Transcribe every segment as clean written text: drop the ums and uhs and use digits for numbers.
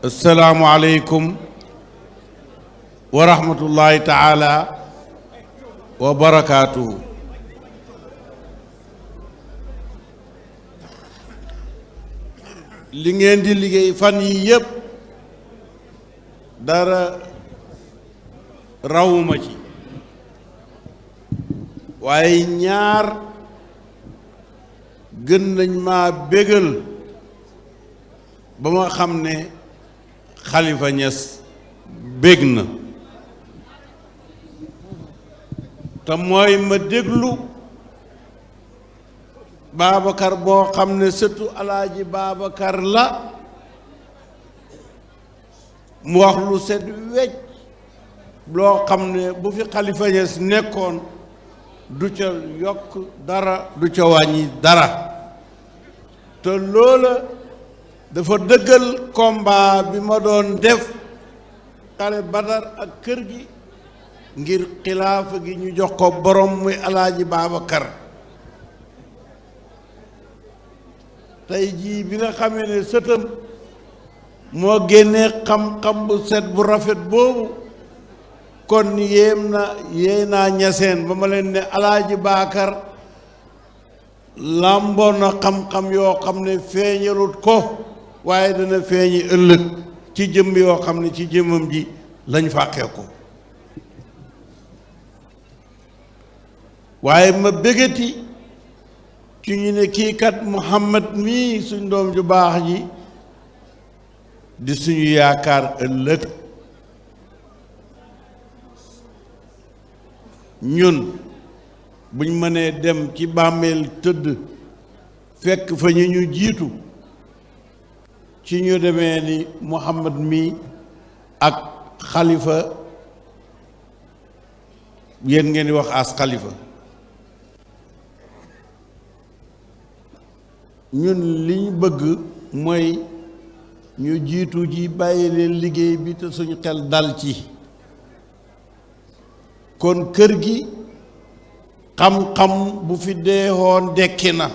السلام عليكم ورحمة الله تعالى وبركاته. li ngeen di liggéey fan yi yépp dara rawuma ci waaye ñaar gën nañ ma bégal ba ma xam ne Khalifa Niass bég na te mooy ma déglu Babacar boo xam ne sëtu alaaji Babacar la mu wax lu set wecc loo xam ne bu fi Khalifa Niass nekkoon du ca yokk dara du ca wàññi dara te loola dafa dëggal combat bi ma doon def xare Badar ak kër gi ngir xilaafa gi ñu jox ko borom muy alaaji Babacar tey jii bi nga xamee ne sëtam moo génnee xam-xam bu set bu rafet boobu kon yéey naa ñaseen ba ma leen ne alaaji Babacar làmboon na xam-xam yoo xam ne feeñalut ko waaye dana feeñi ëllëg ci jëmm yoo xam ne ci jëmmam ji lañ fàqee ko waaye ma bégati ci ñu ne kii kat Muhammad mii suñ doom ju baax ji di suñu yaakaar ëllëg ñun buñ mënee dem ci bàmmeel tëdd fekk fa ñu jiitu ci ñu demee ni Muhammad mii ak Khalifa yéen ngeen di wax as Khalifa ñun li ñu bëgg mooy ñu jiitu ji bàyyi leen liggéey bi te suñu xel dal ci kon kër gi xam-xam bu fi deexoon dekki na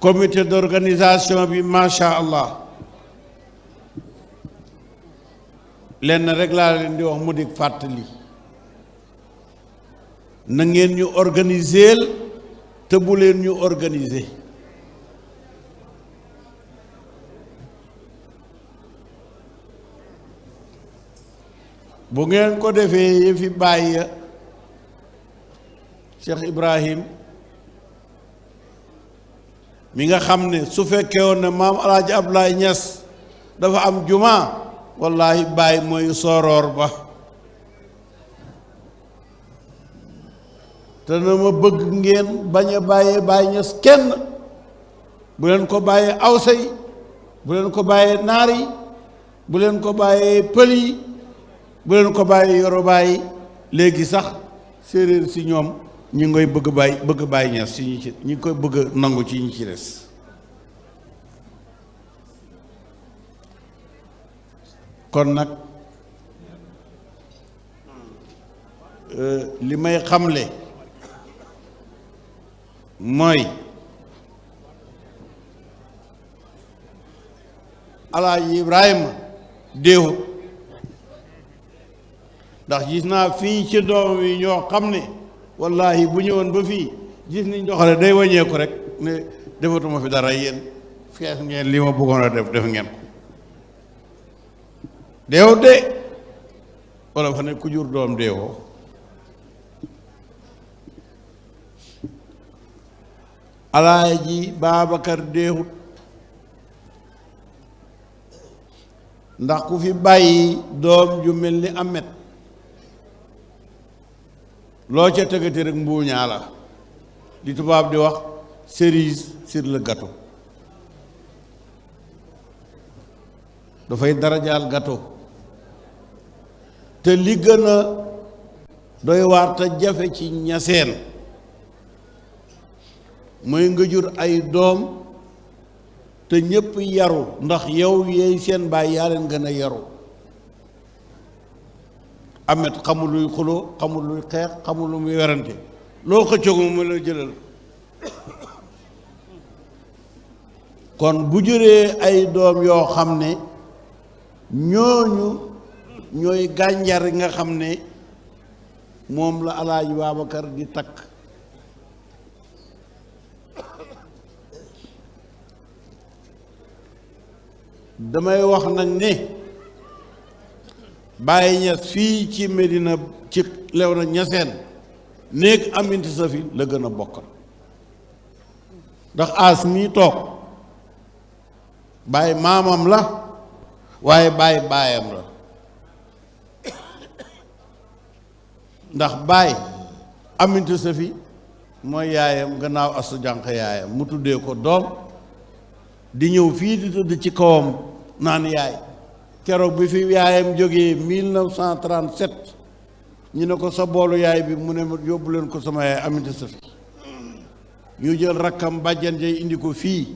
comité d'organisation bi macha allah lenn rek laa leen di wax mu di fàttali na ngeen ñu organiser te bu leen ñu organiser bu ngeen ko defee yëfi bàyyi Cheikh Ibrahim mi nga xam ne su fekkee woon ne maam alaaji Abdoulaye Niass dafa am jumaa wallahi bàyyi mooy soroor ba te na ma bëgg ngeen bañ a bàyyee Baye Niass kenn bu leen ko bàyyee awsa yi bu leen ko bàyyee naar yi bu leen ko bàyyee pël yi bu leen ko bàyyee Yoruba yi léegi sax séeréer si ñoom ñi ngoy bëgg Baye Niass si ñi ngi koy bëgg nangu ci ñi ci des kon nag li may xamle mooy alaaji Ibrahima déewut ndax gis naa fii ci doom yi ñoo xam ne wallahi bu ñëwoon ba fii gis niñ doxale day wàññeeku rek ne defatuma fi dara yéen fees ngeen li ma bëggoon a def ngeen ko déewut de wala fa ne ku jur doom déewoo alaaji Babacar déewut ndax ku fi bàyyi doom ju mel ni Amet loo ca tëggati rek mbuuñaa la li tubaab di wax cerise sur le gâteau dafay darajaal gâteau te li gën a doy waar te jafe ci ñaseen mooy nga jur ay doom te ñépp yaru ndax yow yeey seen baay yaa leen gën a yaru Amet xamul luy xuloo xamul luy xeex xamul lu muy werante loo xëccoog mu la jëlal kon bu juree ay doom yoo xam ne ñooñu ñooy gànjar yi nga xam ne moom la Alaaji Babacar di takk damay wax nag ne Baye Niass fii ci Medina ci Léona Niassène néeg Aminata Safi la gën a bokkal ndax as mii toog Baye maamam la waaye Baye baayam la ndax Baye Aminata Safi mooy yaayam gannaaw asu jànq yaayam mu tuddee ko doom di ñëw fii di tëdd ci kawam naan yaay keroog bi fi yaayam jógee 1937 ñu ne ko sa boolu yaay bi mu ne yóbbu leen ko sama yaay Aminata Safi ñu jël rakkam bàjjan jay indi ko fii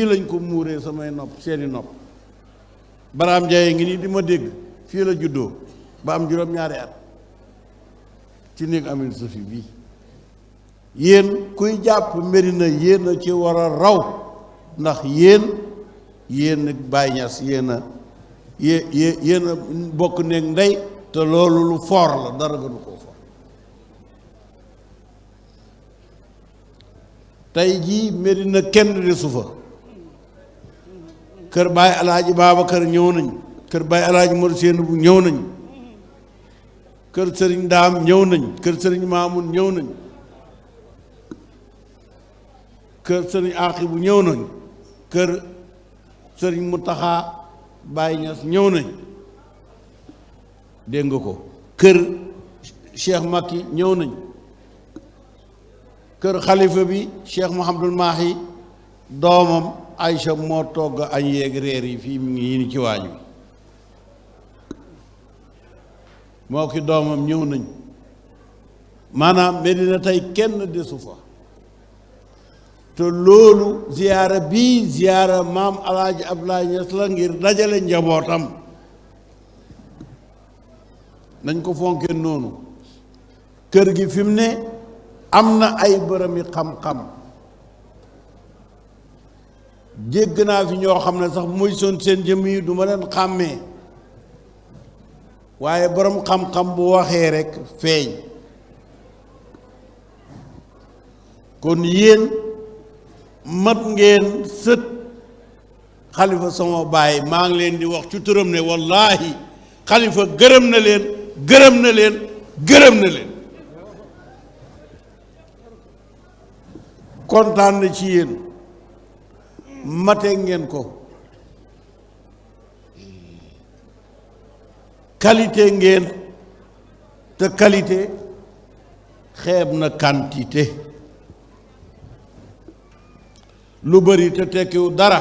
lañ ko muuree samay nopp seeni nopp Baraam Jaye ngi nii di ma dégg fii la juddoo ba am juróom-ñaari at ci néeg Aminata Safi bii yéen kuy jàpp Medina yéen a ci war a raw ndax yéen ak Baye Niass yéen a bokk néeg ndey te loolu lu foor la dara gënu koo foor tey jii Medina kenn desu fa kër Baye Alaaji Babacar ñëw nañ kër Baye Alaaji Mor Seen bu ñëw nañ kër Sëriñ Daam ñëw nañ kër Sëriñ Maamun ñëw nañ kër Sëriñ Aqi bu ñëw nañ kër Sëriñ Mutaxa Baye Niass ñëw nañ dégg nga ko kër Cheikh Makki ñëw nañ kër xalifa bi Cheikh Mouhamadul Mahi doomam Aïcha moo togg añ yeeg reer yi fii mu ngi nii ci waañ wi moo ki doomam ñëw nañ maanaam Medina tey kenn desu fa te loolu ziyaara bii ziyaara maam Alaaji Abdoulaye Niass la ngir dajale njabootam nañ ko fonkee noonu kër gi fi mu ne am na ay bërëmi xam-xam jégg naa fi ñoo xam ne sax muy son seen jëm yi du ma leen xàmmee waaye borom xam-xam bu waxee rekk feeñ kon yéen mat ngeen sët xalifa sama baay maa ngi leen di wax ci turam ne wallaahi xalifa gërëm na leen gërëm na leen gërëm na leen kontaan na ci yéen mate ngeen ko qualité ngeen te qualité xeeb na quantité lu bari te tekkiwu dara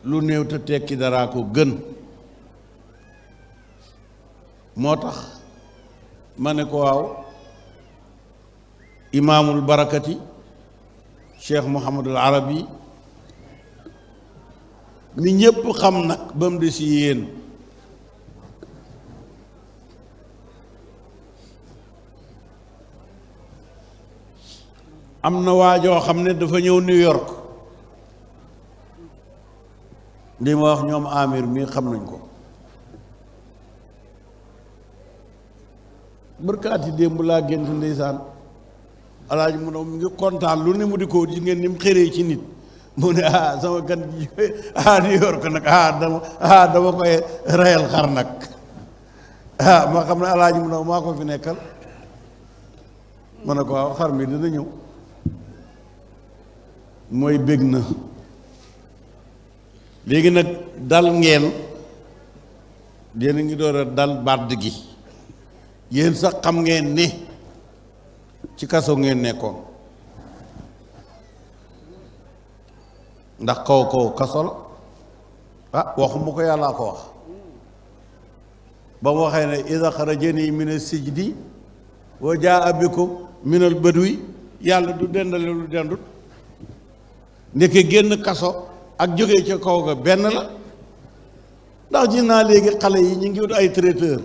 lu néew te tekki dara ko gën moo tax ma ne ko waaw imaamul barakati Cheikh Mouhamadul Arabi mi ñépp xam nag ba mu des yéen am na waajoo xam ne dafa ñëw New York li ma wax ñoom Amir mii xam nañ ko bërkaati démb laa gént ndeysaan alaaji mu ne mu ngi kontaan lu ne mu di ko gis ngeen ni mu xëree ci nit mu ne sama gan ji New York nag dama koy reyal xar nag ma xam ne alaaji mu ne maa ko fi nekkal ma ne ko waaw xar mi dina ñëw mooy bég na léegi nag dal ngeen yéen a ngi door a dal bàdd gi yéen sax xam ngeen ne ci kaso ngeen nekkoon ndax kaw kaso la waxuma ko yàllaa ko wax ba mu waxee ne iza xarajani mina sijdi wa jaa bikum minal badwi yàlla du dendale lu dendut ndeke génn kaso ak jógee ca kaw ga benn la ndax gis naa léegi xale yi ñu ngi wut ay traiteur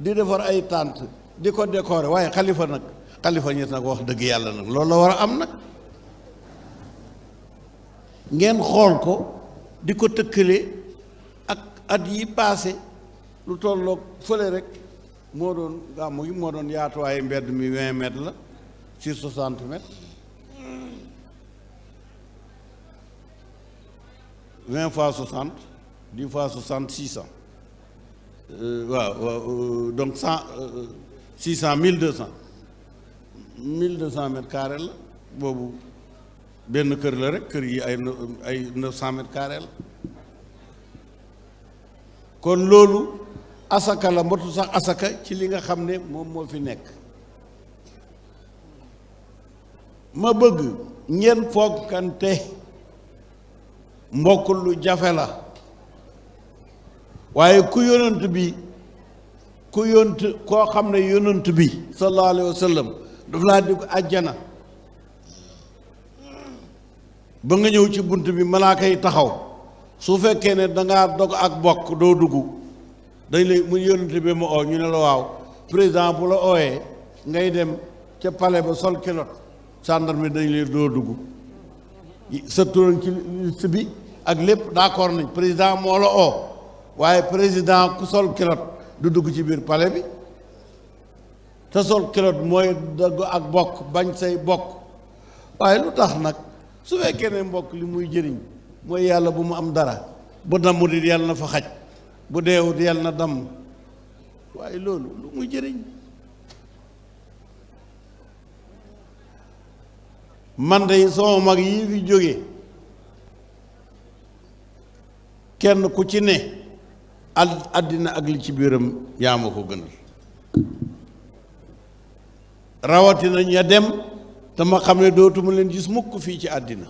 di defar ay tànt di ko décorer waaye xalifa Niass nag wax dëgg yàlla nag loolu la war a am nag ngeen xool ko di ko tëkkale ak at yi paase lu tolloog fële rek moo doon gàmmu gi moo doon yaatuwaayu mbedd mi 20 mètres la sur 60 mètres 20 fois 60 10 fois 60 600 waaw donc 600 1200 mètres carrés la boobu benn kër la rek kër yi ay 900 mètres carrés la kon loolu asaka la mbotu sax asaka ci li nga xam ne moom moo fi nekk ma bëgg ngeen foogante mbokk lu jafe la waaye ku yonent bi koo xam ne yonent bi sallallahu alayhi wa sallam daf laa di ko àjjana ba nga ñëw ci bunt bi malaaka yi taxaw su fekkee ne dangaa dog ak bokk doo dugg dañ lay mu yonent bi ma oo ñu ne la waaw président bu la ooyee ngay dem ca palais ba sol kilot gendarme dañ lay doo dugg sa turan ci liste bi ak lépp d'accord nañ président moo la oo waaye président ku sol kilot du dugg ci biir palais bi te sol kilot mooy dagg ak bokk bañ say bokk waaye lu tax nag su fekkee ne mbokk li muy jëriñ mooy yàlla bu mu am dara bu damm di yàlla na fa xaj bu deewut yàlla na damm waaye loolu lu muy jëriñ man de sama mag yi fi jóge kenn ku ci ne àddina ak li ci biiram yaa ma ko gënal rawatina ña dem te ma xam ne dootuma leen gis mukk fii ci àddina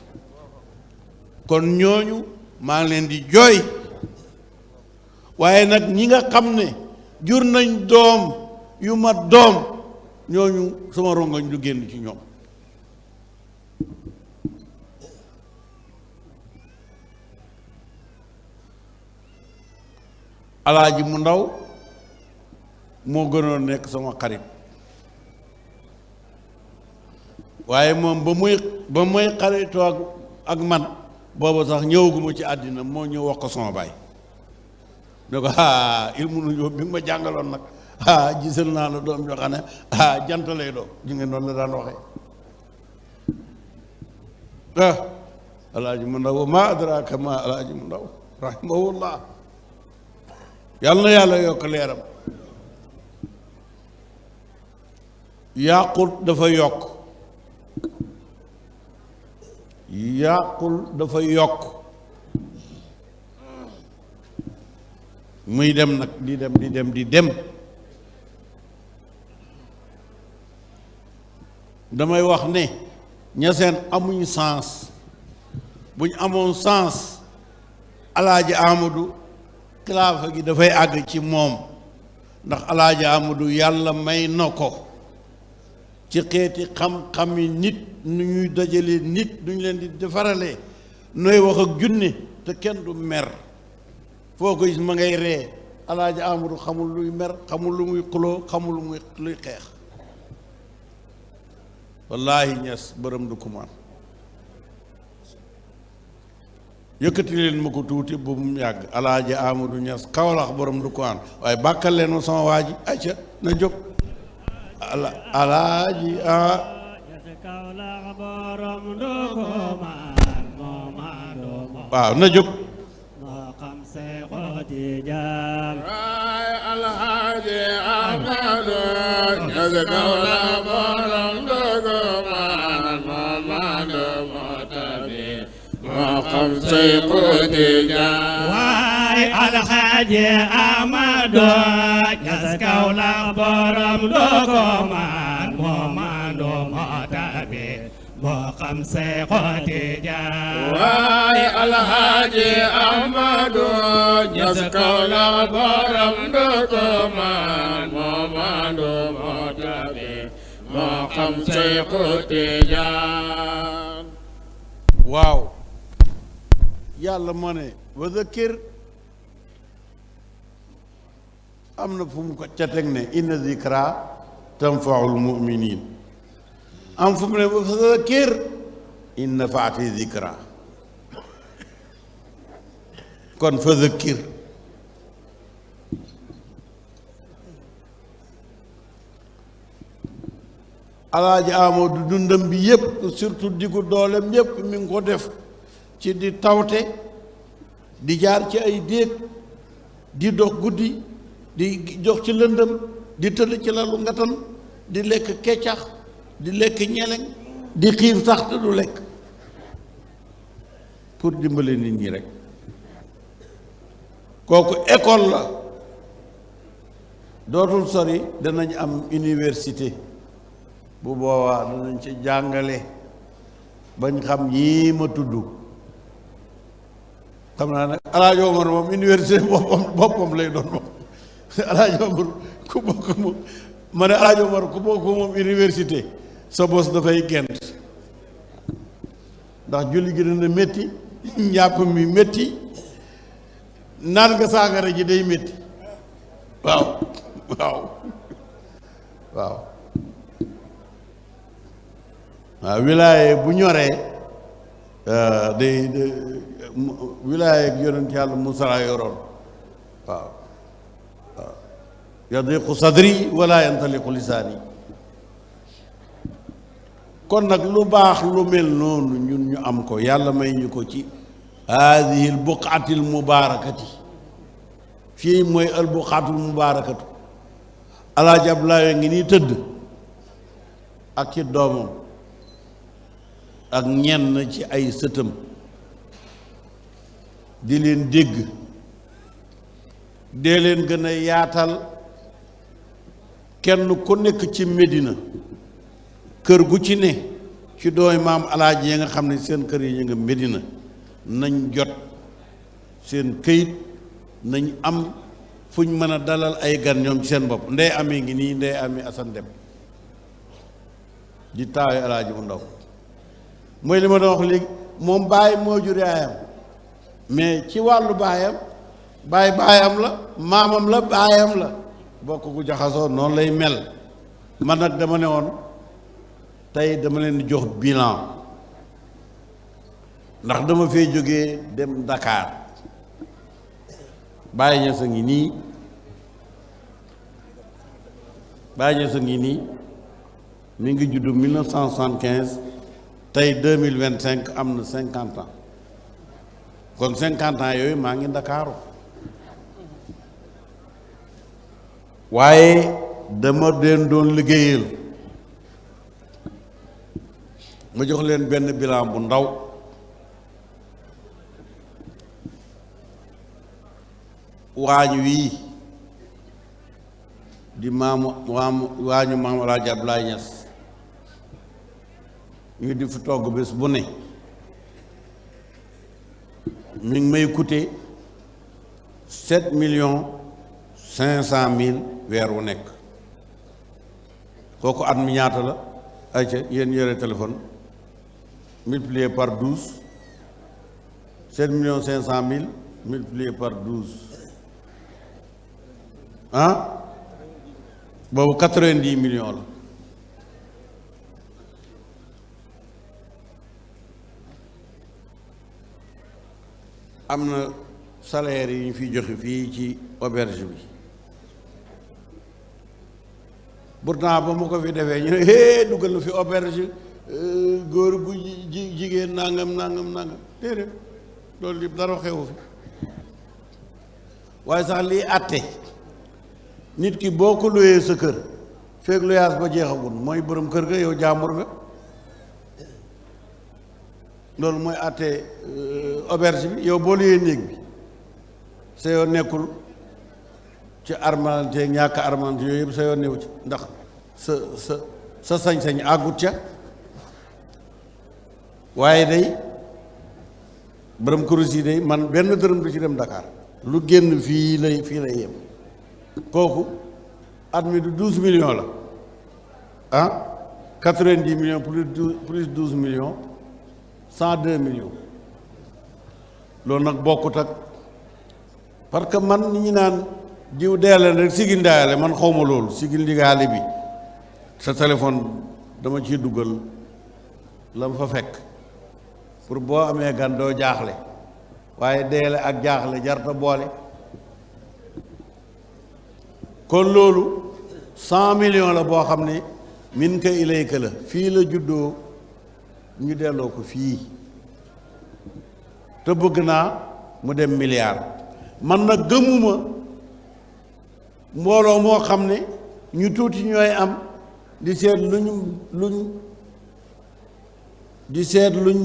kon ñooñu maa ngi leen di jooy waaye nag ñi nga xam ne jur nañ doom yu ma doom ñooñu sama rongoñ du génn ci ñoom alaaji mu ndaw moo gënoon nekk sama xarit waaye moom ba muy xaritoo ak man booba sax ñëwaguma ci àddina moo ñëw wax ko sama baay ne ko ilmu nu bi nga ma jàngaloon nag gisal naa la doom joo xam ne jant lay doon ji ngeen noonu la daan waxee alaaji mu ndaw ma adraka ma alaaji mu ndaw rahimahullah yàlla na yàlla yokk leeram yàqul dafa yokk muy dem nag di dem damay wax ne ñaseen amuñ sens buñ amoon sens alaaji Amadou xilaafa gi dafay àgg ci moom ndax alaaji Amadou yàlla may na ko ci xeeti xam-xami nit nu ñuy dajale nit duñ leen di defaralee nooy wax ak junne te kenn du mer foo ko gis ma ngay ree alaaji Amadou xamul luy mer xamul lu muy xuloo xamul lu muy luy xeex wallaahi ñes bërëm du kumaan yëkkati leen ma ko tuuti bu mu yàgg alaaji Amadou Ñas Kawlax borom du kumaan waaye bàkkal leen ma sama waa ji acca na jóg alaaji waaw na jóg alaaji Amadu Ñas Kawlax borom du kumaan Mamadu Motabi moo xam Seexu Tijaan waay alaaji Amadu Ñas Kawlax borom du kumaan Mamadu Motabi moo xam Seexu Tijaan waay alaaji Amadu Ñas Kawlax borom du kumaan Mamadu Motabi moo xam Seexu Tijaan waaw yàlla moo ne wa zakir am na fu mu ko ca teg ne inna zikra tanfaul muminin am fu mu ne wa zakir in nafaati zikra kon fa zakkir alaaji Amadou dundam bi yépp surtout diggu doolem yépp mi ngi ko def ci di tawte di jaar ci ay déeg di dox guddi di jox ci lëndëm di tëdd ci lalu ngatan di lekk keccax di lekk ñeleŋ di xiif sax te du lekk pour dimbale nit ñi rek kooku école la dootul sori danañ am université bu boobaa danañ ci jàngale bañ xam yii ma tudd xam naa nag Alaaji Omar moom université boppam lay doon moom Alaaji Omar ku bokk moom ma ne Alaaji Omar ku bokk moom université sa bos dafay gent ndax julli gi dana métti njàpp mi métti naan nga saagara ji day métti waaw waaw waaw waaw wilaaye bu ñoree day wilaaye ak yonent yàlla Musaa yoroon waaw waaw yadiqu sadri wala yantaliqu lisaani kon nag lu baax lu mel noonu ñun ñu am ko yàlla may ñu ko ci haadihi al buqaati al mubaarakati fii mooy al buqaatu al mubaarakatu Alaaji Abdoulaye ngi nii tëdd ak ci doomam ak ñenn ci ay sëtam di leen dégg dee leen gën a yaatal kenn ku nekk ci Medina kër gu ci ne ci dooy maam alaaji yi nga xam ne seen kër yi ñu nga Medina nañ jot seen këyit nañ am fuñ mën a dalal ay gan ñoom ci seen bopp ndey amee ngi nii ndey amee Asan Dem di taawi alaaji mu ndaw mooy li ma doon wax léegi moom baay moo jur yaayam mais ci wàllu baayam baayam la maamam la baayam la bokk gu jaxasoo noonu lay mel man nag dama ne woon tey dama leen di jox bilan ndax dama fee jógee dem Dakar Baye Niass a ngi nii Baye Niass a ngi nii mi ngi juddu 1975 tey 2025 am na 50 ans kon 50 ans yooyu maa ngi Ndakaaru waaye dama leen doon liggéeyal ma jox leen benn bilan bu ndaw waañ wii di waañu maam Alaaji Abdoulaye Niass ñu di fi togg bés bu ne mi ngi may coûter 7,500,000 weer wu nekk kooku at mi ñaata la ayca yéen yore téléphone multiplié par 12 7,500,000 multiplié par 12 ah boobu 90 millions la am na salaire yi ñu fiy joxe fii ci auberge bi pourtant ba mu ko fi defee ñu ne hee duggal na fi auberge góor gu jigéen nangam déedéet loolu yëpp dara xewu fi waaye sax lii àtte nit ki boo ko luyee sa kër feeg luyaas ba jeexagul mooy borom kër ga yow jàmbur nga loolu mooy àtte auberge bi yow boo luyee néeg bi sa yoon nekkul ci armalante ñàkk armalante yooyu yëpp sa yoon newu ci ndax sa sañ-sañ àggut ca waaye day borom kurus yi day man benn dërëm du ci dem Dakar lu génn fii lay yem kooku at mi du 12 millions la ah 90 millions plus 12 millions 102 millions loolu nag bokkut ak parce que man ñi naan diw deeleen rek sigil ndaayale man xawma loolu sigil ndigaale bi sa téléphone dama ciy duggal la ma fa fekk pour boo amee gan doo jaaxle waaye deele ak jaaxle jarta boole. kon loolu 100 millions la boo xam ne min ka ilayka la fii la juddoo ñu delloo ko fii te bëgg naa mu dem milliard. man nag gëmuma mbooloo moo xam ne ñu tuuti ñooy am di seet luñ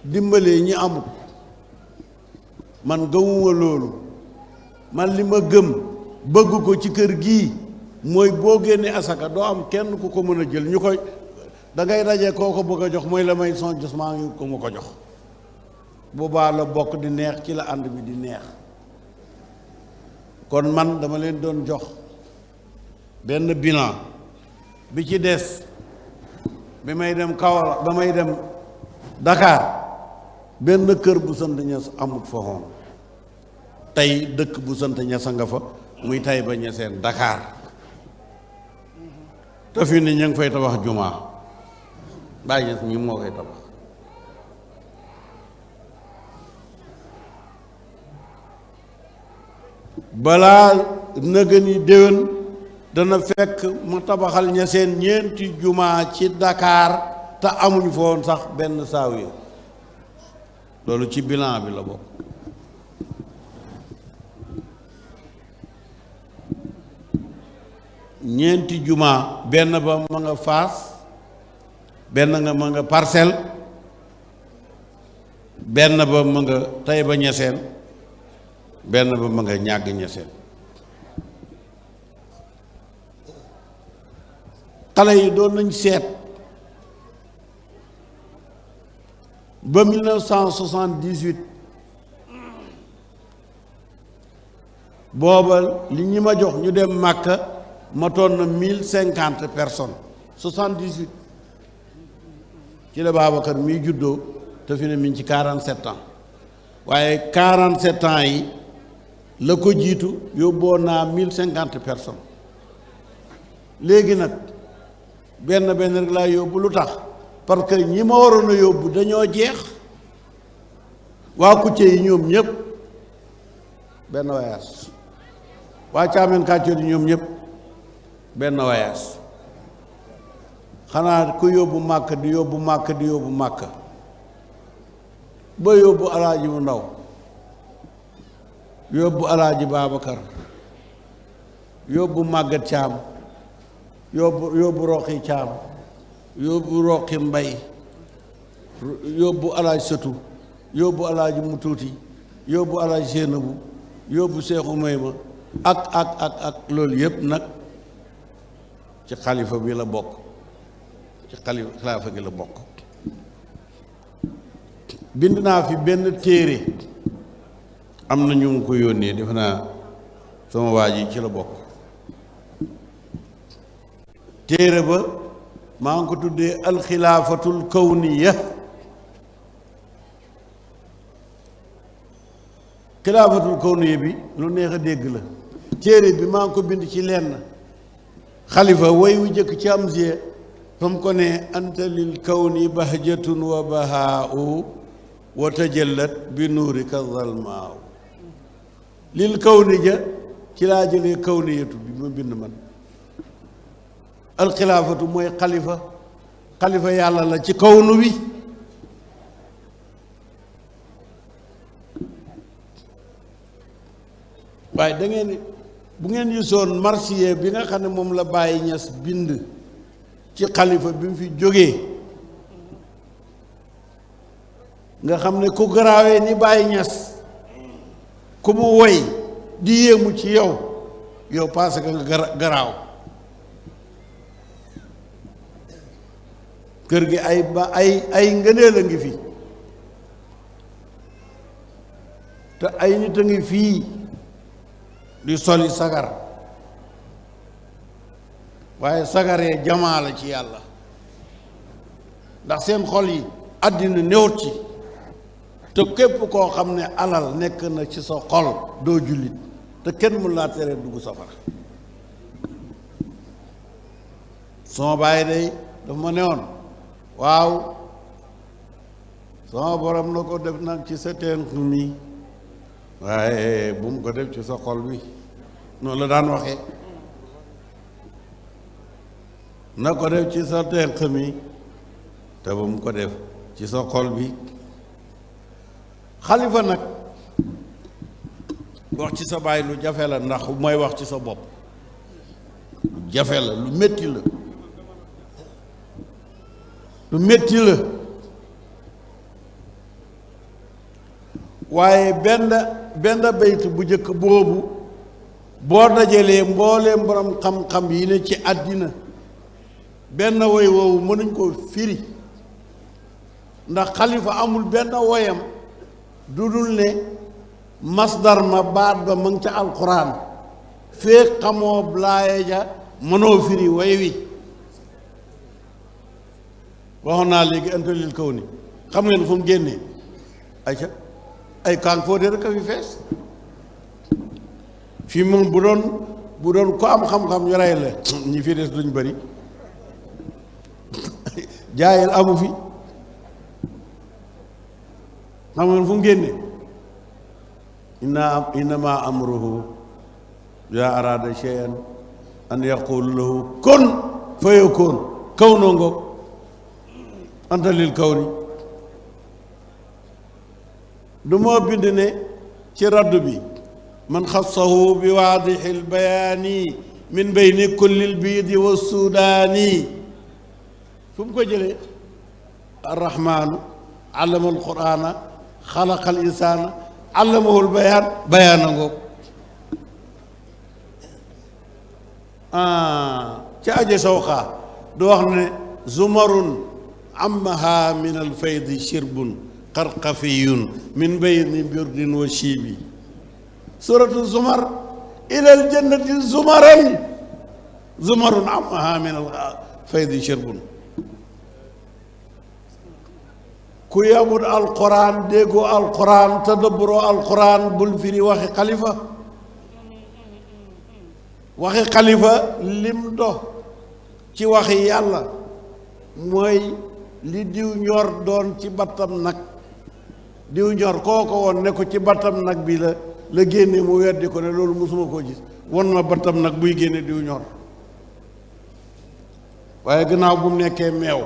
dimbalee ñi amut. man gëmuma loolu. man li ma gëm bëgg ko ci kër gii mooy boo génnee asaka doo am kenn ku ko mën a jël ñu koy da ngay daje koo ko bëgg a jox mooy la may son jos maa ngi ko ma ko jox. boobaa la bokk di neex ci la ànd bi di neex. kon man dama leen doon jox benn bilan bi ci des bi may dem Kaolack ba may dem Dakar benn kër bu sant Ñas amut fa woon. tey dëkk bu sant Ñas nga fa muy Taïba Niassène Dakar te fi ni ñu ngi fay tabax jumaa Baay Ñas mi moo koy tabax. balaa nëgëni déwén dana fekk ma tabaxal Ñaseen ñeenti jumaa ci Dakar te amuñ fa woon sax benn saawiya. loolu ci bilan bi la bokk. ñeenti jumaa benn ba ma nga Faas benn nga ma nga Parcelles benn ba ma nga Taïba Niassène benn ba ma nga Ñàgg Niassène. xale yi doon nañ seet ba 1978 booba li ñi ma jox ñu dem Màkka matoon na 1050 personnes. 78 ci la Babacar miy juddoo te fi ne mi ngi ci 47 ans waaye 47 ans yi la ko jiitu yóbboo naa 1050 personnes. léegi nag benn rek laa yóbbu lu tax parce que ñi ma waroon a yóbbu dañoo jeex. waa Kucce yi ñoom ñëpp benn voyage. waa Caameen Kàccoor yi ñoom ñëpp benn voyage. xanaa ku yóbbu màkk di yóbbu màkk ba yóbbu alaaji mu ndaw yóbbu alaaji Babacar yóbbu Màggat Caam yóbbu Roqi Caam yóbbu Roqi Mbay yóbbu alaaji Sëtu yóbbu alaaji mu tuuti yóbbu alaaji Séenabu yóbbu Seexu Mayma ak loolu yépp nag ci xalifa bi la bokk. ci xilaafa gi la bokk. bind naa fi benn téere am na ñu ngi ko yónnee defe naa sama waa ji ci la bokk. téere ba maa ngi ko tuddee alxilaafatul kawniya. xilaafatul kawniya bi lu neex a dégg la. téere bi maa ngi ko bind ci lenn xalifa way wu jëkk ci am sie fam ko ne anta lil kawni bahjatun wa bahaau wa tajallat bi nuurika zalmaaw. lil kawni ja ci laa jëlee kawniyatu bi ma bind man. alxilaafatu mooy xalifa yàlla la ci kawnu wi. waaye da ngeen bu ngeen gisoon marsiye bi nga xam ne moom la Baye Niass bind ci xalifa bi mu fi jógee nga xam ne ku garaawee ni Baye Niass ku mu woy di yéemu ci yow parce que nga garaaw. kër gi ay ngëneel a ngi fi te ay nit a ngi fii di soli sagar waaye sagaree jamaa la ci yàlla ndax seen xol yi àddina néewut ci te képp koo xam ne alal nekk na ci sa xol doo jullit te kenn mun laa tere dugg safara. sama bàyyi day dafa ma newoon waaw sama borom na ko def nag ci sa tenq mi waaye bu mu ko def ci sa xol bi noonu la daan waxee na ko def ci sa tenq mi te bu mu ko def ci sa xol bi xalifa nag wax ci sa baay lu jafe la ndax mooy wax ci sa bopp lu jafe la lu metti la lu metti la waaye benn bayt bu njëkk boobu boo dajalee mbooleem borom xam-xam yi ne ci àddina benn woy woowu mënuñ koo firi ndax xalifa amul benn woyam du dul ne masdar ma baat ba mu ngi ca alquran fee xamoo laaye ja mënoo firi way wi waxoon naa léegi antalil kaw ni xam ngeen fu mu génnee ayca ay kaang foo de rek a fi fees fii moom bu doon ko am xam-xam yu rey la ñi fi des duñ bëri jaayil amu fi xam ngeen fu mu génnee innama amruhu yaa araada shay'an an yaqul lahu kun fayakun kaw noo ngoog anta lil kaw ni du moo bind ne ci radd bi man xassahu bi waadixi lbayaani min bayni kulli lbiidi wa sudaani fu mu ko jëlee arrahmaanu allama alqur'ana xalaqa al insaana allamahul bayaan bayaana ngoog ca aje sawxaa du wax ne zumarun amaha min alfaydi shirbun qarqafiyun min bayni birdin wa shiibi suratu zumar ila aljannati zumarun amaha min alfaydi shirbun ku yamut alquran déggoo alquran tadabburoo alquran bul firi waxi xalifa waxi xalifa lim dox ci waxi yàlla mooy li diw ñor doon ci battam nag diw ñor kooko woon ne ko ci battam nag bi la génne mu weddi ko ne loolu mosuma koo gis won ma battam nag buy génne diw ñor waaye gannaaw bu mu nekkee meew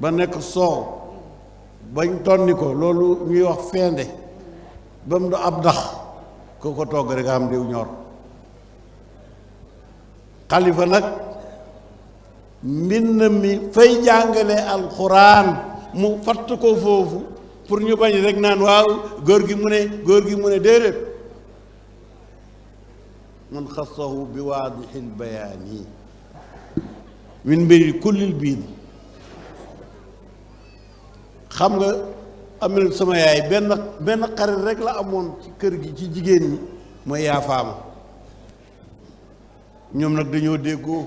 ba nekk soow bañ tonni ko loolu ñuy wax feende ba mu do ab dax koo ko togg rek am diw ñor xalifa nag mbind mi fay jàngale alxuraan mu fatt ko foofu pour ñu bañ rek naan waaw góor gi mu ne déedéet man xassahu bi waadixil bayaani min mbiri kullil biid xam nga am na sama yaay benn xarit rek la amoon ci kër gi ci jigéen ñi mooy yaa faama ñoom nag dañoo déggoo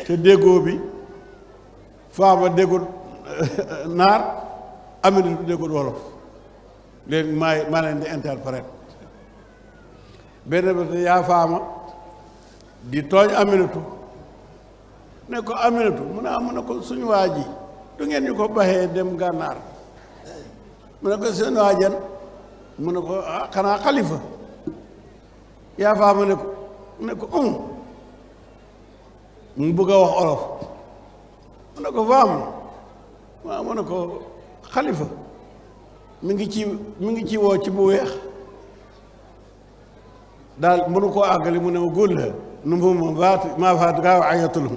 te déggoo bi faama déggul naar Aminatu déggul wolof léegi maa leen di interprète benn bés yaa faama di tooñ Aminatu ne ko Aminatu mu ne ko suñu waa ji du ngeen ñu ko baxee dem gànnaar mu ne ko seen waajan mu ne ko xanaa xalifa yaa faama ne ko mu bëgg a wax olof mu ne ko faam waaw mu ne ko xalifa mi ngi ci woo ci bu weex daal mënu koo àggali mu ne ma góor la nu mu maa faatu gaaw ayatulum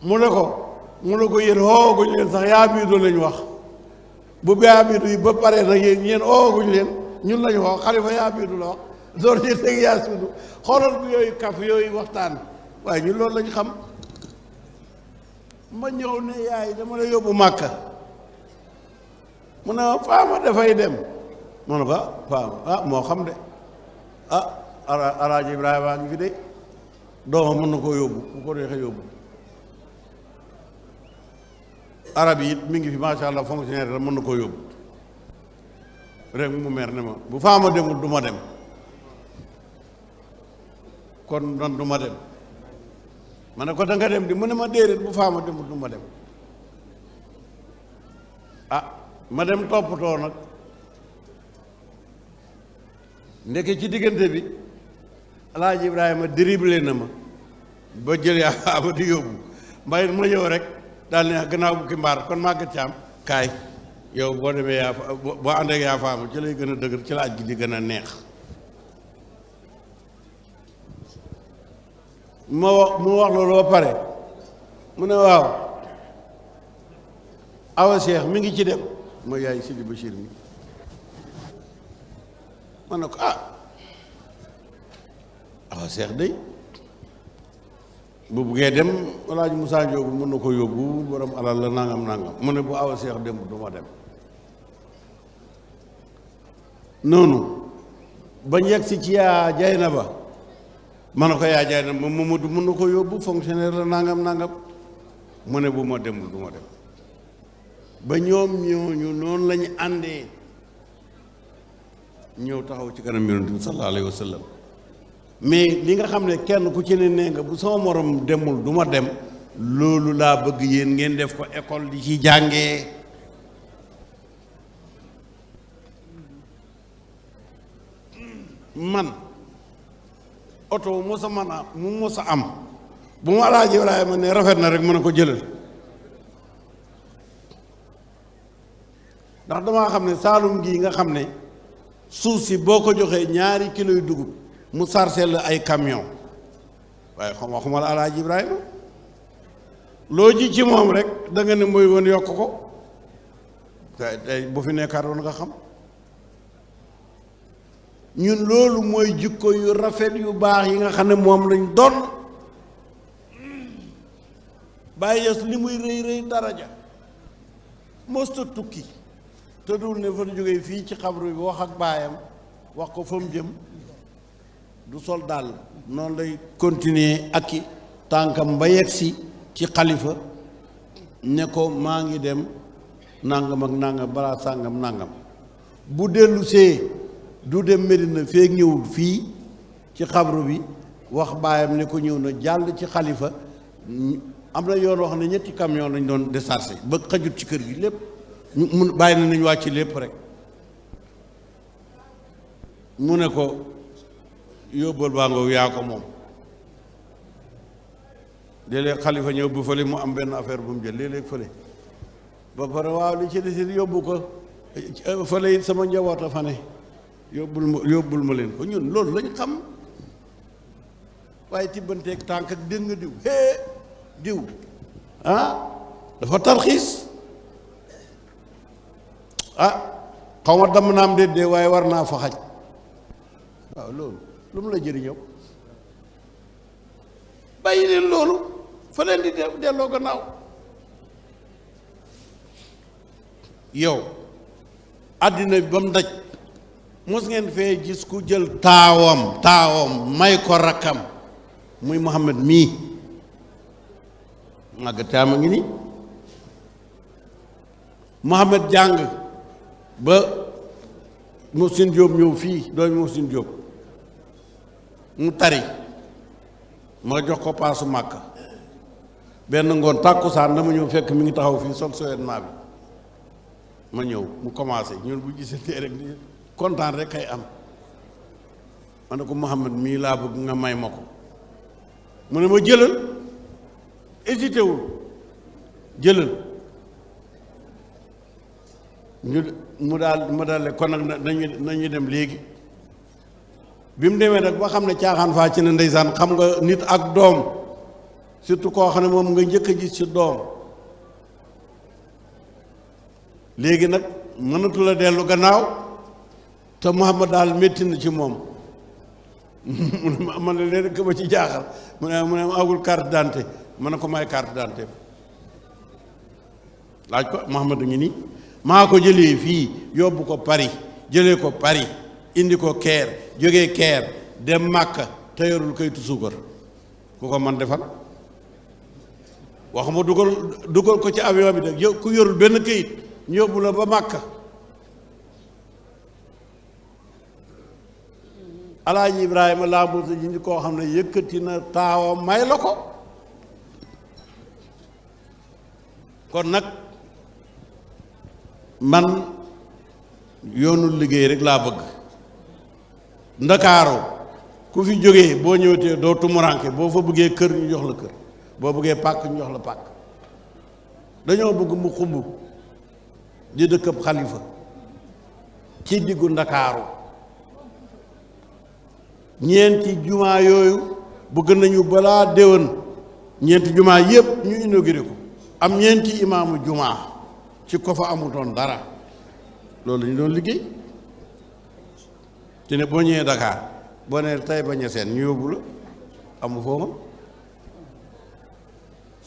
mu ne ko yéen ooguñ leen sax yaa biidu lañ wax bu yaa biidu yi ba pare nag yéen ooguñ leen ñun lañu wax xalifa yaa biidu la wax door ñu teg yaa suudu xoolal bu yooyu kaf yooyu waxtaan waaye ñun loolu lañ xam ma ñëw ne yaay dama la yóbbu màkka mu ne faama dafay dem mu ne ko faama moo xam de alaaji Ibrahima ngi fi de doomam mën na koo yóbbu bu ko neexee yóbbu arab yi it mi ngi fi macha allah fonctionnaire la mën na koo yóbbu rek mu mer ne ma bu faama demul du ma dem kon man du ma dem ma ne ko da nga dem di mu ne ma déedéet bu faama demut du ma dem ma dem toppatoo nag ndeke ci diggante bi Alaaji Ibrahima dribblé na ma ba jël yaa faama di yóbbu mbay ma ñëw rek daal ne gannaaw bu ki mbaar kon màggat caam kaay yow boo demee yaa boo ànd ak yaa faama ci lay gën a dëgër ci la aj gi di gën a neex mu wax loolu ba pare mu ne waaw awa Cheikh mi ngi ci dem mooy yaay Sidi Bachir mi ma ne ko awa Cheikh day bu buggee dem Alaaji Moussa Ndiogou mën na ko yóbbu borom alal la nangam mu ne bu awa Cheikh dem du ma dem noonu bañ yegg si ci yaa jay na ba ma ne ko yaa jay na ba Mamadou mën na ko yóbbu fonctionnaire la nangam mu ne bu ma demul du ma dem ba ñoom ñooñu noonu lañu àndee ñëw taxaw ci kanam yonent bi sallallahu alayhi wa sallam mais li nga xam ne kenn ku ci ne nee nga bu sama morom demul du ma dem loolu laa bëgg yéen ngeen def ko école di ci jàngee man oto mu mos a am bu ma Alaaji Ibrahima ne rafet na rek mën a ko jëlal ndax damaa xam ne Saalum gii nga xam ne suuf si boo ko joxee 2 kilos yu dugub mu sarcel la ay camion waaye waxuma la Alaaji Ibrahima loo ji ci moom rek da nga ne mooy woon yokk ko tey bu fi nekkaat woon nga xam ñun loolu mooy jikko yu rafet yu baax yi nga xam ne moom lañ doon bàyyi yes li muy rëy daraja mosta tukki te dul ne fa jógee fii ci xabru bi wax ak baayam wax ko fa mu jëm du sol dàll noonu lay continuer ak i tànkam ba yegsi ci xalifa ne ko maa ngi dem nangam ak nangam balaa sàngam nangam bu dellu see du dem Medina feek ñëwul fii ci xabru bi wax baayam ne ko ñëw na jàll ci xalifa am na yoon wax ne 3 camion lañ doon déchargé ba xajut ci kër gi lépp mun bàyyi na nañ wàcc lépp rek mu ne ko yóbbal baa ngoo yaa ko moom léeg-léeg xalifa ñëw bu fële mu am benn affaire bu mu jël léeg-léeg fële ba pare waaw li ci desit yóbbu ko fële it sama njaboot a fa ne yóbbul ma leen ko ñun loolu lañ xam waaye tibbanteeg tànk ak dégg nga diw dafa tarxiis xaw ma damm naam déedéet waaye war naa fa xaj waaw loolu lu mu la jëriñoo bàyyi leen loolu fa leen di delloo gannaaw yow àddina bi ba mu daj mos ngeen fee gis ku jël taawam may ko rakkam muy Muhammad mii màggataama ngi ni Muhammad jàng ba Muhsin Jóob ñëw fii doomi Muhsin Jóob mu tari ma jox ko paasu màkk benn ngoon tàkkusaan dama ñëw fekk mi ngi taxaw fii sol sowennement bi ma ñëw mu commencé ñun bu gisantee rek ni kontaan rek kay am ma ne ko Muhammad mii laa bëgg nga may ma ko mu ne ma jëlal hésité wul jëlal mu daal kon nag nañu dem léegi bi mu demee nag ba xam ne caaxaan faa ci ne ndeysaan xam nga nit ak doom surtout koo xam ne moom nga njëkk a gis ci doom léegi nag mënatu la dellu gannaaw te Muhammad daal métti na ci moom mu ne ma man la leen ko ma ci jaaxal mu ne ma agul carte d'identité ma ne ko may carte d'identité laaj ko Muhammad a ngi nii maa ko jëlee fii yóbbu ko Paris jëlee ko Paris indi ko Caire jógee Caire dem Màkka te yorul kayitu suukar ku ko man defal waxuma dugal ko ci avion bi de ku yorul benn kayit ñu yóbbu la ba Màkka Alaaji Ibrahima laa mos a ji koo xam ne yëkkati na taawam may la ko kon nag man yoonu liggéey rek laa bëgg. Ndakaaru ku fi jógee boo ñëwtee doo tumuranke boo fa bëggee kër ñu jox la kër boo bëggee pàkk ñu jox la pàkk dañoo bëgg mu xumb di dëkkab xalifa ci diggu Ndakaaru ñeenti jumaa yooyu bëgg nañu balaa déwén ñeenti jumaa yépp ñu inauguré ko am ñeenti imaamu jumaa ci ko fa amutoon dara loolu lañu doon liggéey te ne boo ñëwee Dakar boo nee tey bañ a seen ñu yóbbu la amu foofa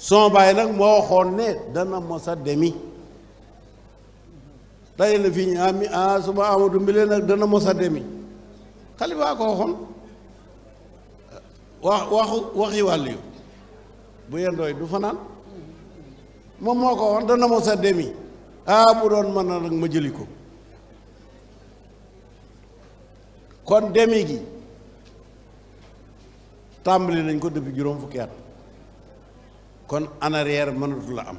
son baay nag moo waxoon ne dana mos a demi tey la fii ñu suma Amadou Mbile nag dana mos a demi xalifaa ko waxoon waxi wàll yu bu yendooy du fanaan moom moo ko waxoon dana mos a demi bu doon mën na nag ma jëli ko kon demi gi tàmbali nañ ko depuis juróom fukki at kon en arrière mënatu la am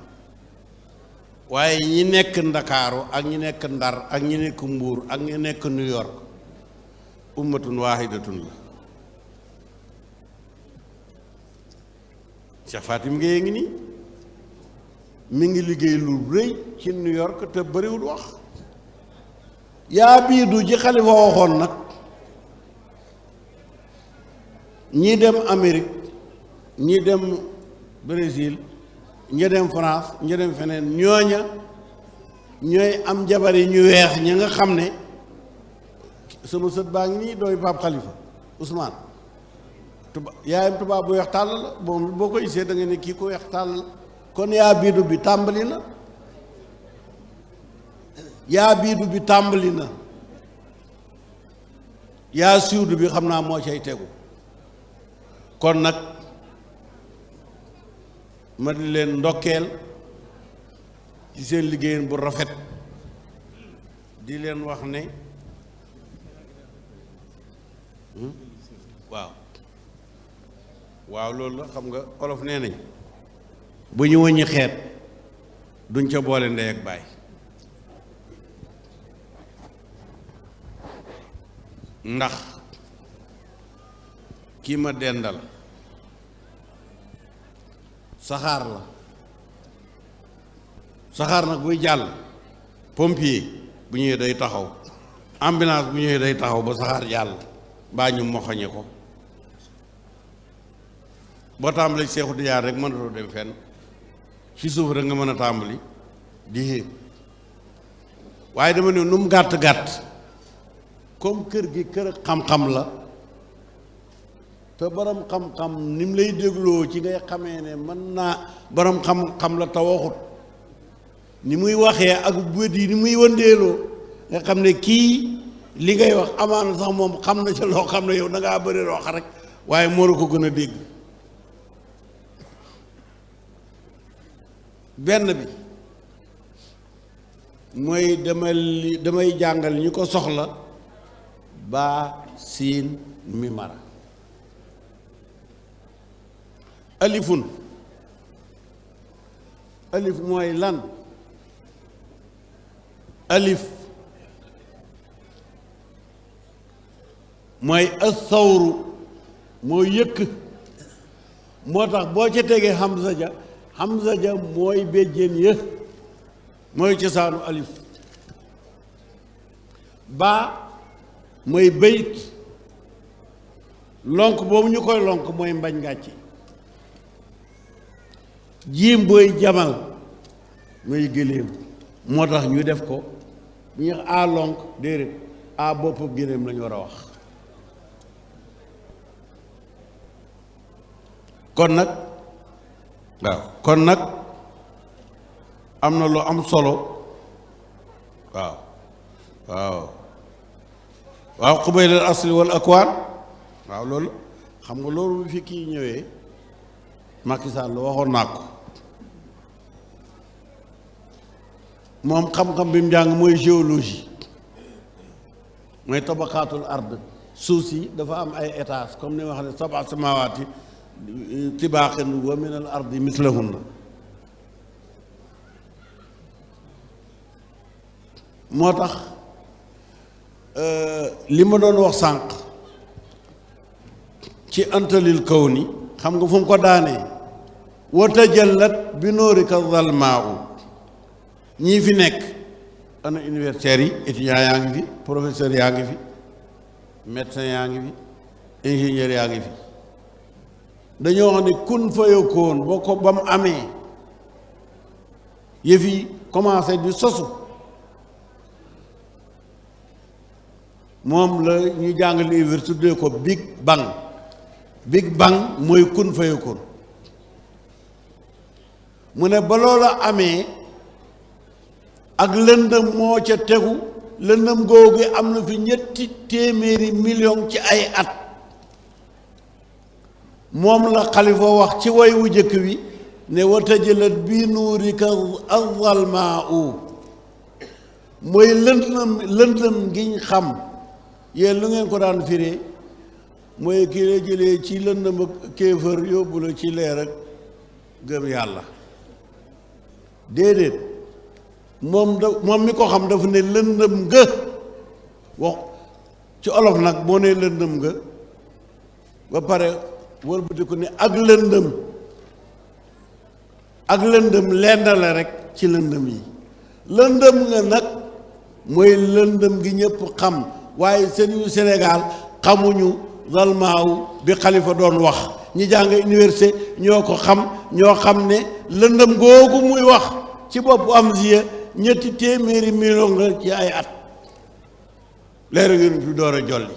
waaye ñi nekk Ndakaaru ak ñi nekk Ndar ak ñi nekk Mbuur ak ñi nekk New York ummatun waahidatun la Cheikh Fatim Gueye ngi nii mi ngi liggéey lu rëy ci New York te bëriwul wax yaa bii du ji xalifa waxoon nag ñi dem Amérique ñi dem Brésil ñi dem France ñi dem feneen ñooña ñooy am jabar yi ñu weex ñi nga xam ne sama sët baa ngi nii dooy Pape Khalifa Ousmane yaayam tubaab bu weex tàll la boo ko gisee da nga ne kii ko weex tàll la kon yaa biidu bi tàmbali na yaa biidu bi tàmbali na yaa siwdu bi xam naa moo cay tegu kon nag ma di leen ndokkeel ci seen liggéeyin bu rafet di leen wax ne waaw loolu la xam nga olof nee nañ bu ñu wëññi xeet duñ ca boole ndey ak baay ndax kii ma dendal saxaar la saxaar nag buy jàll pompier bu ñëwee day taxaw ambulance bu ñëwee day taxaw ba saxaar jàll mbaa ñu moxoñe ko boo tàmbali seexu di yaar rek mënatoo dem fenn ci suuf rek nga mën a tàmbali di xéeg waaye dama ne nu mu gàtt gàtt comme kër gi kër xam-xam la te borom xam-xam ni mu lay dégloo ci ngay xamee ne mën naa borom xam-xam la te waxut ni muy waxee ak bët yi ni muy wëndeeloo nga xam ne kii li ngay wax amaana sax moom xam na ca loo xam ne yow da ngaa bëri wax rek waaye moo la ko gën a dégg benn bi mooy damay jàngal ñi ko soxla baa siin mi mara alifun alif mooy lan alif mooy assawru moo yëkk moo tax boo ca tegee hamza ja mooy béjjén yë mooy cosaanu alif baa mooy bayit lonk boobu ñu koy lonk mooy mbañ ngàcci jiim booy jamal mooy gëléem moo tax ñu def ko bu ñu a lonk déedéet a bopp gëléem lañu war a wax kon nag am na lu am solo waaw xubaylal asli wal akwaan waaw loolu xam nga loolu fi kii ñëwee Macky Sall waxoon naa ko moom xam-xam bi mu jàng mooy géologie mooy tabaqaatul ard suuf si dafa am ay étages comme ni wax ne sab'a samaawaati tibaaqan wa min al ardi mislahunna moo tax li ma doon wax sànq ci antalil kaw ni xam nga fu mu ko daanee wa tajallat bi nuurika zalmaa'u ñii fi nekk ana universitaires yi étudiants yaa ngi fi professeurs yaa ngi fi médecins yaa ngi fi ingénieurs yaa ngi fi dañoo wax ne kun fayakoon boo ko ba mu amee yëf yi commencé di sosu moom la ñu jàng livre tuddee ko Big Bang Big Bang mooy kun fayakoon mu ne ba loola amee ak lëndëm moo ca tegu lëndëm googu am na fi 300 millions ci ay at moom la xalifa wax ci way wu jëkk wi ne wa tajallat bi nuurika az-zalmaa'u mooy lëndëm giñ xam yéen lu ngeen ko daan firee mooy kii la jëlee ci lëndëm ak kéefër yóbbu la ci leer ak gëm yàlla déedéet moom mi ko xam dafa ne lëndëm nga wax ci olof nag boo nee lëndëm nga ba pare wëlbatiku ne ak lëndëm lenn la rek ci lëndëm yi lëndëm nga nag mooy lëndëm gi ñëpp xam waaye seen yu Sénégal xamuñu zalmaaw bi xalifa doon wax ñi jàng université ñoo ko xam ñoo xam ne lëndëm googu muy wax ci boppu am siya 300 millions nga ci ay at leeru ngeen fi door a jolli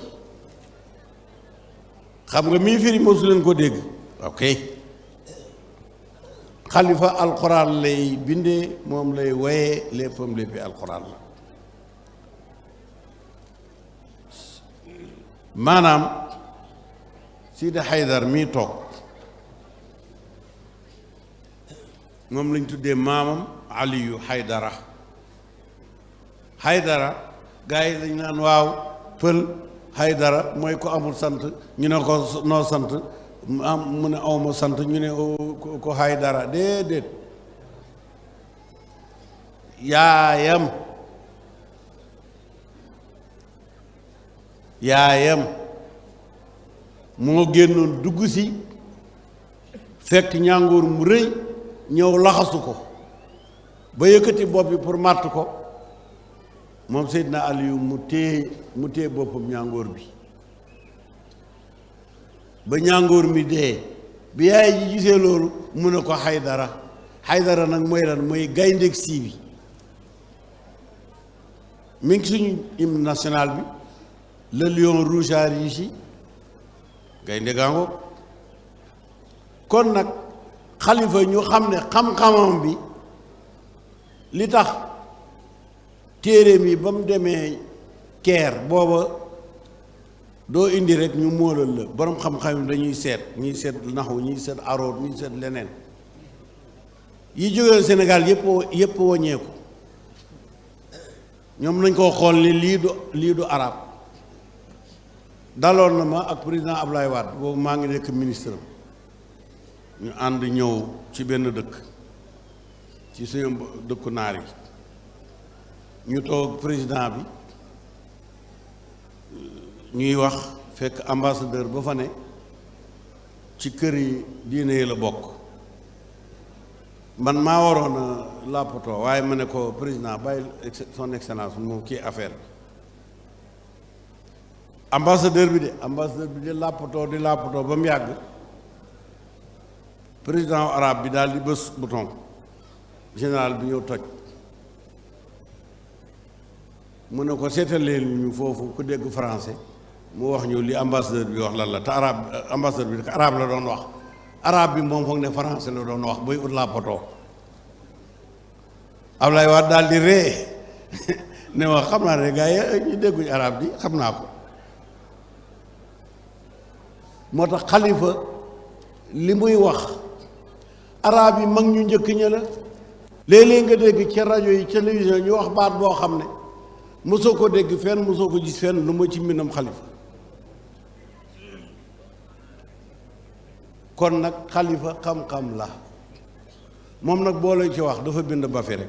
xam nga mii firi mosu leen ko dégg ok xalifa alquran lay bindee moom lay woyee léppam léppi alquran la maanaam Sidi Haydar mii toog moom lañ tuddee maamam Aliyu Haydara gaa yi dañ naan waaw pël Haydara mooy ko amul sant ñu ne ko noo sant mu ne awma sant ñu ne ko Haydara déedéet yaayam moo génnoon dugg si fekk ñàngoor mu rëy ñëw laxasu ko ba yëkkati bopp bi pour màtt ko moom Seydina Aliyu mu téye boppam ñàngoor bi ba ñàngoor mi dee bi yaay ji gisee loolu mu ne ko Haydara nag mooy lan mooy gayndeeg sii bi mi ngi suñu hymne national bi le lion rouge a rugi gaynde gaango kon nag xalifa ñu xam ne xam-xamam bi li tax téere mi ba mu demee keer booba doo indi rek ñu móolal la borom xam-xam yi dañuy seet ñuy seet naxu ñuy seet aroot ñuy seet leneen yi jógee Sénégal yépp waññeeku ñoom nañ koo xool ni lii du arab daloon na ma ak président Ablaye Wade boobu maa ngi nekk ministre ñu ànd ñëw ci benn dëkk ci suñu dëkku naar yi ñu toog président bi ñuy wax fekk ambassadeur ba fa ne ci kër yi diine yi la bokk man maa waroon a làppatoo waaye ma ne ko président bàyyi son excellence moom kii affaire bi ambassadeur bi di làppatoo ba mu yàgg président arabe bi daal di bës bouton général bi ñëw toj mu ne ko seetalee ñu foofu ku dégg français mu wax ñu li ambassadeur bi wax lan la te ambassadeur bi arabe la doon wax arabe bi moom foog ne français la doon wax bay ut làppatoo Ablaye Wade daal di ree ne wax xam naa ne gars yi ñu dégguñu arabe bi xam naa ko moo tax xalifa li muy wax arab yi mag ñu njëkk ña la léeg-léeg nga dégg ca rajo yi télévision ñu wax baat boo xam ne mosoo ko dégg fenn mosoo ko gis fenn lu ma ci mbindam xalifa kon nag xalifa xam-xam la moom nag boo leen ci wax dafa bind ba fi rek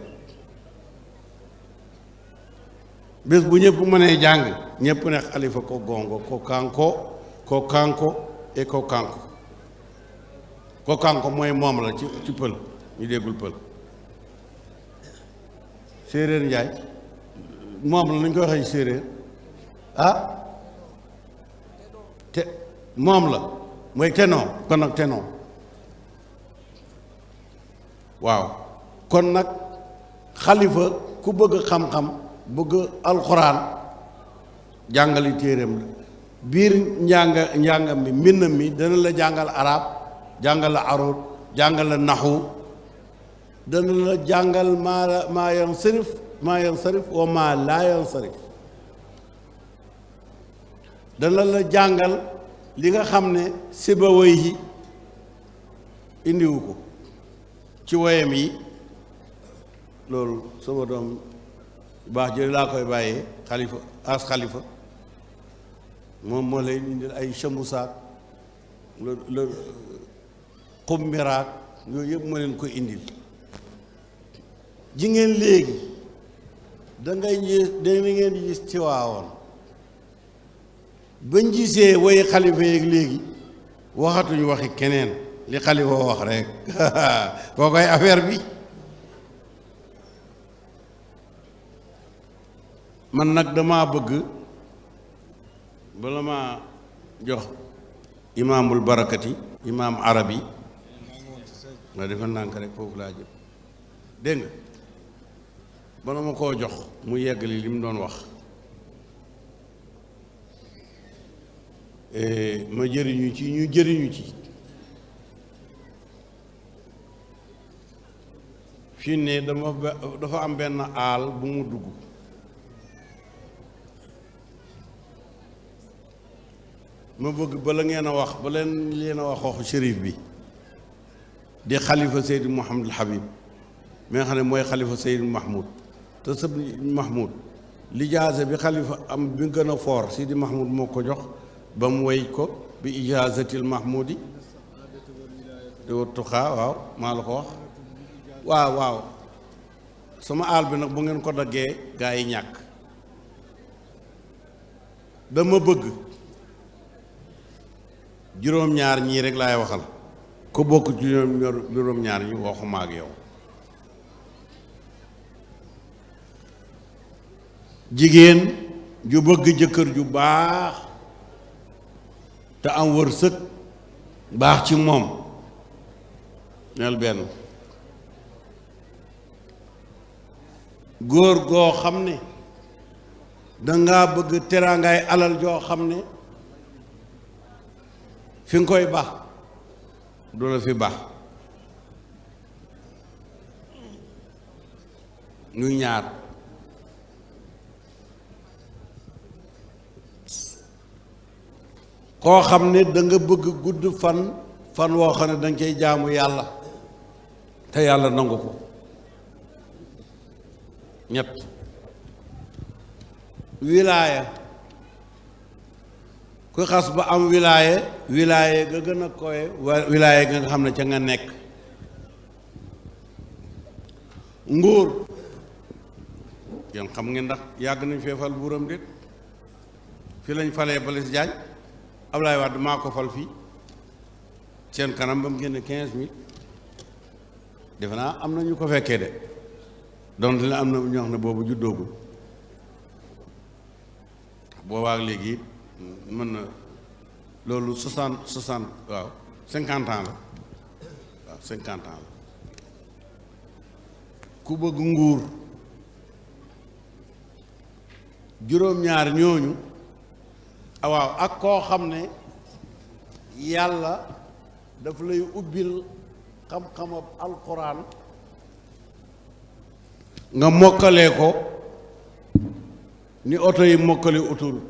bés bu ñëpp mënee jàng ñëpp ne xalifa ko gongo ko kanko ko kanko et ko kanko ko kanko mooy moom la ci pël ñu déggul pël séeréer njaay moom la nañ koy waxee séeréer ah te moom la mooy tenoo kon nag tenoo waaw kon nag xalifa ku bëgg xam-xam bëgg alxuraan jàngali téeréem la biir njàngam mi mbindam mi dana la jàngal arab jàngal la arut jàngal la naxu dana la jàngal maa yansarif wa maa laa yansarif dana la jàngal li nga xam ne Sibawayhi indiwu ko ci woyam yi loolu sama doom baax jële laa koy bàyyee xalifa moom moo lay indil ay chamusaak la xumbiraak yooyu yëpp moo leen koy indil ji ngeen léegi da ngeen gis ci waawoon bañ gisee woy xalifa yeeg léegi waxatuñu waxi keneen li xalifa wax rek koo koy affaire bi man nag dama bëgg bala ma jox imaamul barakati imaam arabi nga defa nànk rek foofu laa jëm dégg nga bala ma koo jox mu yeggali li mu doon wax ma jëriñu ci ñu jëriñu ci fii ne dafa am benn aal bu mu dugg ma bëgg bala ngeen a wax bala leen a wax waxu shérif bi di xalifa Seydi Mouhamadul Habib mi nga xam ne mooy xalifa Seydi Mahmoud te sëb Mahmoud lijaase bi xalifa am bi gën a foor Seydi Mahmoud moo ko jox ba mu way ko bi ijaazatil Mahmoudi di wattuxaa waaw maa la ko wax waaw sama aal bi nag bu ngeen ko daggee gaa yi ñàkk dama bëgg juróom-ñaar ñii rek laay waxal ku bokk ci juróom-ñaar ñi waxuma ak yow jigéen ju bëgg jëkkër ju baax te am wërsëg baax ci moom neel benn góor goo xam ne dangaa bëgg teraangaay alal joo xam ne fi nga koy baax du la fi baax ñuy ñaar koo xam ne da nga bëgg gudd fan woo xam ne da nga cay jaamu yàlla te yàlla nangu ko ñett wilaaya ku xas ba am wilaaya ga gën a kowe wilaaya ga nga xam ne ca nga nekk nguur yéen xam ngeen ndax yàgg nañ fee fal buuram déet fi lañ falee Blaise Diagne Ablaye Wade maa ko fal fii seen kanam ba mu génne 15 000 defe naa am na ñu ko fekkee de donc dina am na ñoo xam ne boobu juddoogul boobaak léegi mën na loolu 50 ans la waaw 50 ans la ku bëgg nguur juróom-ñaar ñooñu waaw ak koo xam ne yàlla daf lay ubbil xam-xamab alxuraan nga mokkalee ko ni oto yi mokkale autoroute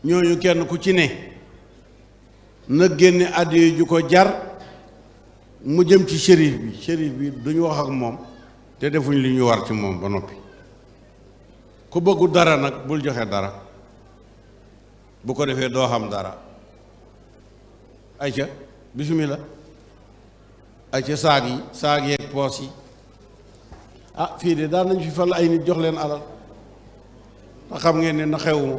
ñooñu kenn ku ci ne na génne àddiya ju ko jar mu jëm ci shérif bi duñu wax ak moom te defuñ li ñu war ci moom ba noppi ku bëggu dara nag bul joxe dara bu ko defee doo xam dara ayca bismillah ayca saag yeeg poos yi ah fii de daan nañ fi fal ay nit jox leen alal te xam ngeen ne na xewuma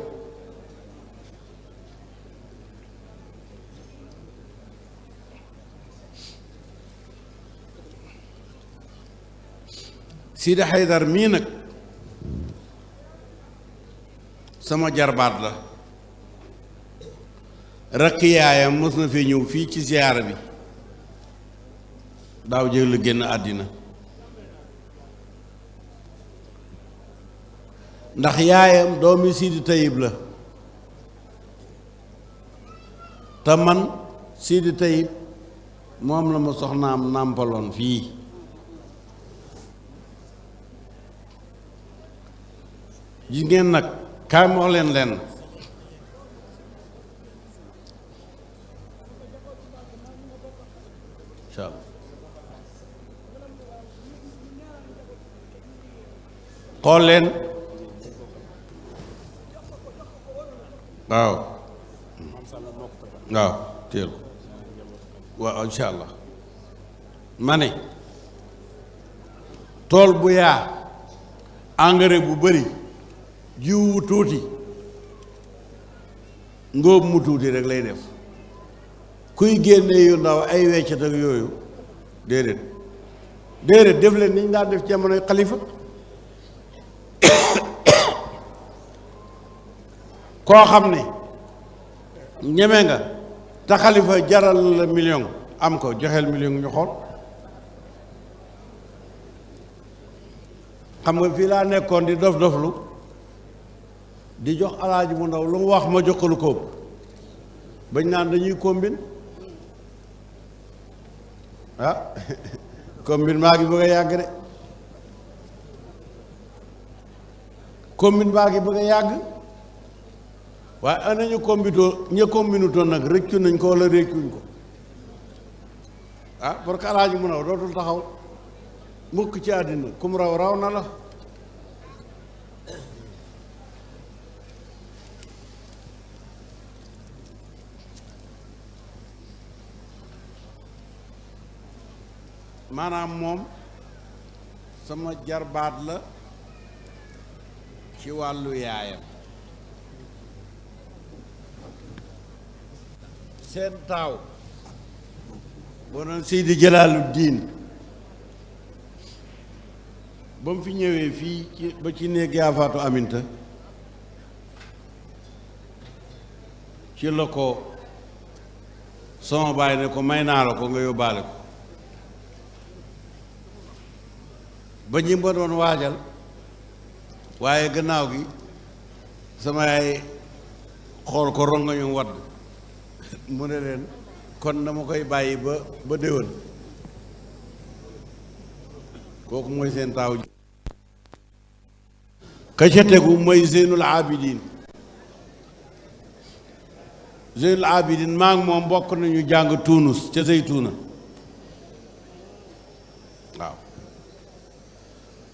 Sidi Haydar mii nag sama jarbaat la rakk yaayam mës na fee ñëw fii ci ziyaara bi daaw jëg la génn àddina ndax yaayam doomi Sidi Tayib la te man Sidi Tayib moom la ma soxnaam nàmpaloon fii gis ngeen nag kaay ma wax leen lenn incha allah xool leen waaw waaw téel ko waaw incha allah ma ne tool bu yaa engrais bu bëri jiwu tuuti ngóob mu tuuti rek lay def kuy génne yu ndaw ay weccet ak yooyu déedéet déedéet def leen niñ daan def jamonoy xalifa koo xam ne ñeme nga te xalifa jaral la million am ko joxeel million ñu xool xam nga fii laa nekkoon di dof doflu di jox alaaji mu ndaw lu mu wax ma joxalu ko bañ naan dañuy combine ah combine maa ngi bëgg a yàgg de combine maa ngi bëgg a yàgg waaye ana ñu combitoo ña combinutoon nag rëccu nañ ko wala rëccuñ ko ah parce que alaaji mu ndaw dootul taxaw mukk ci àddina kum raw raw na la maanaam moom sama jarbaat la ci wàllu yaayam seen taaw boo doon Seydi Jalaaluddin ba mu fi ñëwee fii ci ba ci néeg yaa faatu aminta ci la ko sama baay ne ko may naa la ko nga yóbbaale ko ba ñi ma doon waajal waaye gannaaw gi sama yaay xool ko rongañu wadd mu ne leen kon dama koy bàyyi ba déwén kooku mooy seen taaw ka ca tegu mooy Zeynul Abidin Zeynul Abidin maa ngi moom bokk nañu jàng Tuunus ca Zeytuuna waaw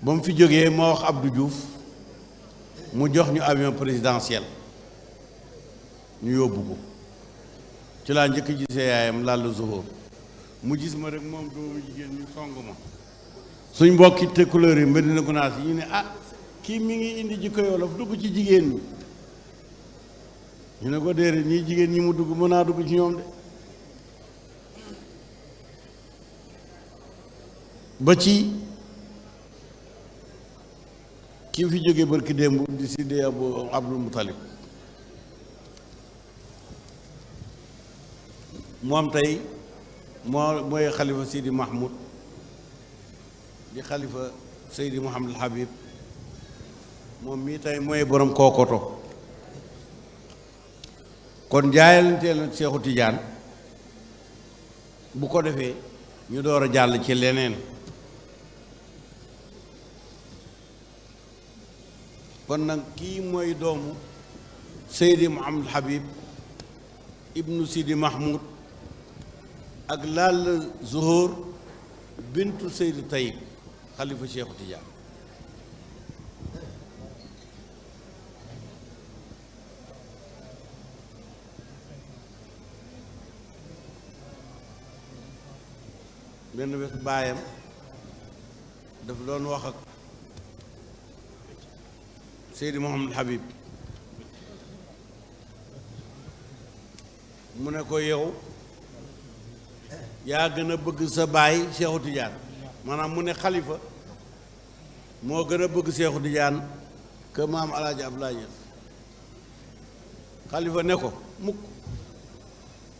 ba mu fi jógee moo wax Abdou Diouf mu jox ñu avion présidentiel ñu yóbbu ko ci laa njëkk gisee yaayam làll Zuhur mu gis ma rek moom doomu jigéen ñu song ma suñ mbokki te couleur yi Medina Gounass yi ñu ne ah kii mi ngi indi jikko Wolof dugg ci jigéen ñi ñu ne ko déedéet ñii jigéen ñi mu dugg mën naa dugg ci ñoom de ba ci kii fi jógee barki démb di Sidi Abdul Mutalib moom tey mooy xalifa Sidi Mahmoud di xalifa Seydi Mouhamadul Habib moom mii tey mooy borom kookoto kon jaayalanteel na Seexu Tijaan bu ko defee ñu door a jàll ci leneen kon nag kii mooy doomu Seydi Mouhamadul Habib ibnu Sidi Mahmoud ak Lalla Zuhur bintu Seydi Tayib xalifa Seexu Tijaan benn bés baayam dafa doon wax ak Seydi Mouhamadul Habib mu ne ko yow yaa gën a bëgg sa baay Seexu Tijaan maanaam mu ne xalifa moo gën a bëgg Seexu Tijaan que maam Alaaji Abdoulaye Niass xalifa ne ko mukk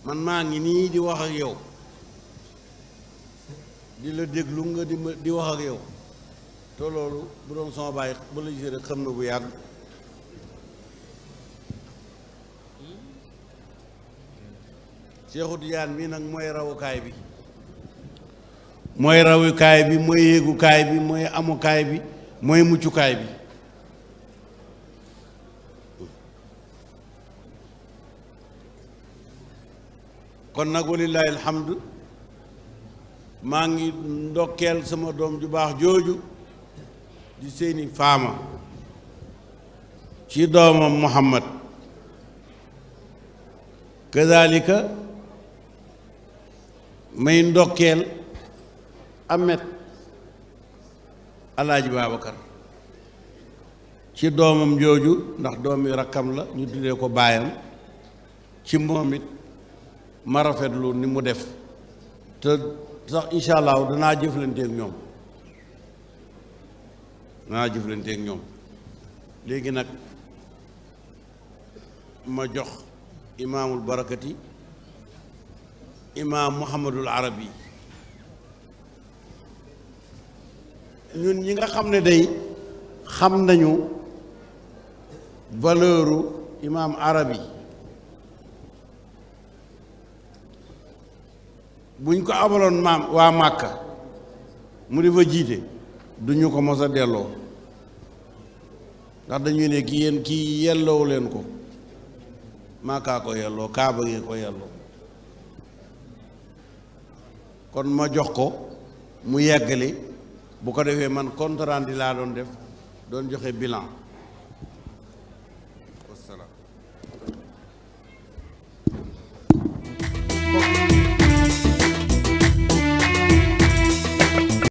man maa ngi nii di wax ak yow di la déglu nga di wax ak yow te loolu bu doon sama baay bu la gisee rek xam na bu yàgg Seexu Tijaan bi nag mooy rawukaay bi mooy rawukaay bi mooy yéegukaay bi mooy amukaay bi mooy muccukaay bi kon nag walillaahi alhamdu maa ngi ndokkeel sama doom ju baax jooju di Seyni Faama ci doomam Muhammad kazalika may ndokkeel Ahmed Alaaji Babacar ci doomam jooju ndax doomi rakkam la ñu tuddee ko baayam ci moom it ma rafetlu ni mu def te sax incha allah danaa jëflanteeg ñoom léegi nag ma jox imaamul barakati imaam Muhammadul Arabi ñun ñi nga xam ne day xam nañu valeuru imaam Arabi buñ ko abaloon maam waa Màkka mu di fa jiite duñu ko mos a delloo ndax dañuy ne kii yelloowu leen ko Màkkaa ko yelloo Kaaba gi ko yelloo kon ma jox ko mu yeggali bu ko defee man compte rendu laa doon def doon joxe bilan wasalaam